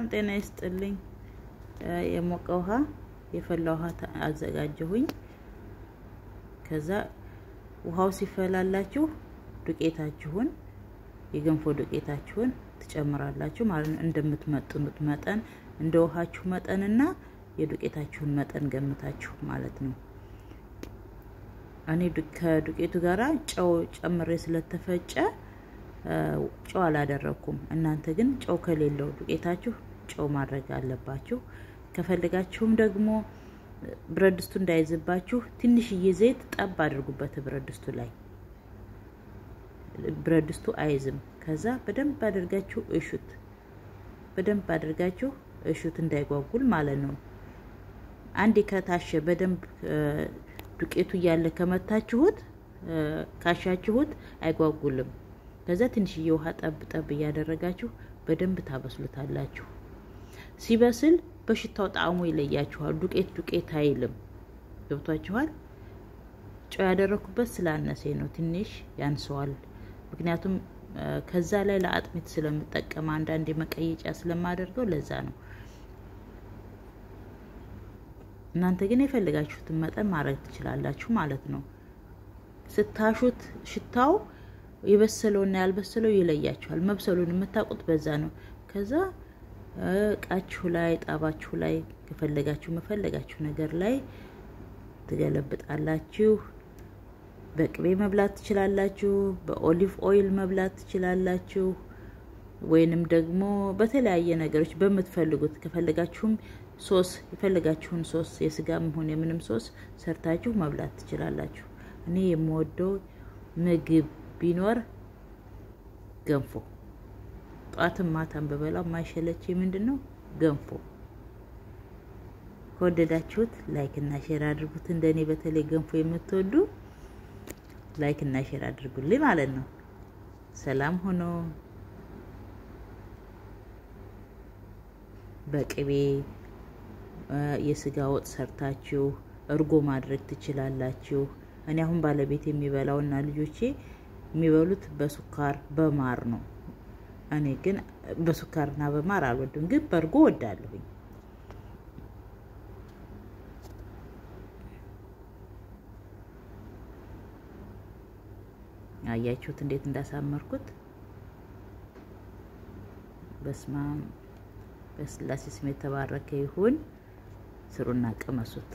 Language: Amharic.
ጤና ይስጥልኝ። የሞቀ ውሃ የፈላ ውሃ አዘጋጀሁኝ። ከዛ ውሃው ሲፈላላችሁ ዱቄታችሁን የገንፎ ዱቄታችሁን ትጨምራላችሁ ማለት ነው። እንደምትመጥኑት መጠን፣ እንደ ውሃችሁ መጠንና የዱቄታችሁን መጠን ገምታችሁ ማለት ነው። እኔ ከዱቄቱ ጋራ ጨው ጨምሬ ስለተፈጨ ጨው አላደረኩም። እናንተ ግን ጨው ከሌለው ዱቄታችሁ ጨው ማድረግ አለባችሁ። ከፈለጋችሁም ደግሞ ብረት ድስቱ እንዳይዝባችሁ ትንሽዬ ዘይት ጠብ አድርጉበት ብረት ድስቱ ላይ፣ ብረት ድስቱ አይዝም። ከዛ በደንብ አድርጋችሁ እሹት፣ በደንብ አድርጋችሁ እሹት እንዳይጓጉል ማለት ነው። አንዴ ከታሸ፣ በደንብ ዱቄቱ እያለ ከመታችሁት፣ ካሻችሁት አይጓጉልም። ከዛ ትንሽዬ ውሃ ጠብ ጠብ እያደረጋችሁ በደንብ ታበስሉታላችሁ። ሲበስል በሽታው ጣዕሙ ይለያችኋል። ዱቄት ዱቄት አይልም። ገብቷችኋል? ጨው ያደረኩበት ስላነሴ ነው፣ ትንሽ ያንሰዋል። ምክንያቱም ከዛ ላይ ለአጥሚት ስለምጠቀም፣ አንዳንዴ መቀየጫ ስለማደርገው ለዛ ነው። እናንተ ግን የፈለጋችሁትን መጠን ማድረግ ትችላላችሁ ማለት ነው። ስታሹት ሽታው የበሰለውና ያልበሰለው ይለያችኋል። መብሰሉን የምታውቁት በዛ ነው። ከዛ እቃችሁ ላይ፣ ጣባችሁ ላይ፣ ከፈለጋችሁ መፈለጋችሁ ነገር ላይ ትገለብጣላችሁ። በቅቤ መብላት ትችላላችሁ። በ olive oil መብላት ትችላላችሁ። ወይንም ደግሞ በተለያየ ነገሮች በምትፈልጉት፣ ከፈለጋችሁም ሶስ፣ የፈለጋችሁን ሶስ፣ የስጋም ሆነ የምንም ሶስ ሰርታችሁ መብላት ትችላላችሁ። እኔ የምወደው ምግብ ቢኖር ገንፎ፣ ጧትም ማታም በበላው ማይሰለች ምንድን ነው? ገንፎ። ከወደዳችሁት like እና share አድርጉት። እንደኔ በተለይ ገንፎ የምትወዱ like እና share አድርጉልኝ ማለት ነው። ሰላም ሆኖ በቅቤ የስጋ ወጥ ሰርታችሁ እርጎ ማድረግ ትችላላችሁ። እኔ አሁን ባለቤት የሚበላውና ልጆቼ የሚበሉት በሱካር በማር ነው። እኔ ግን በሱካርና በማር አልወድም፣ ግን በእርጎ ወዳለሁኝ። አያችሁት እንዴት እንዳሳመርኩት? በስመ አብ በስላሴ ስም የተባረከ ይሁን። ስሩና ቅመሱት።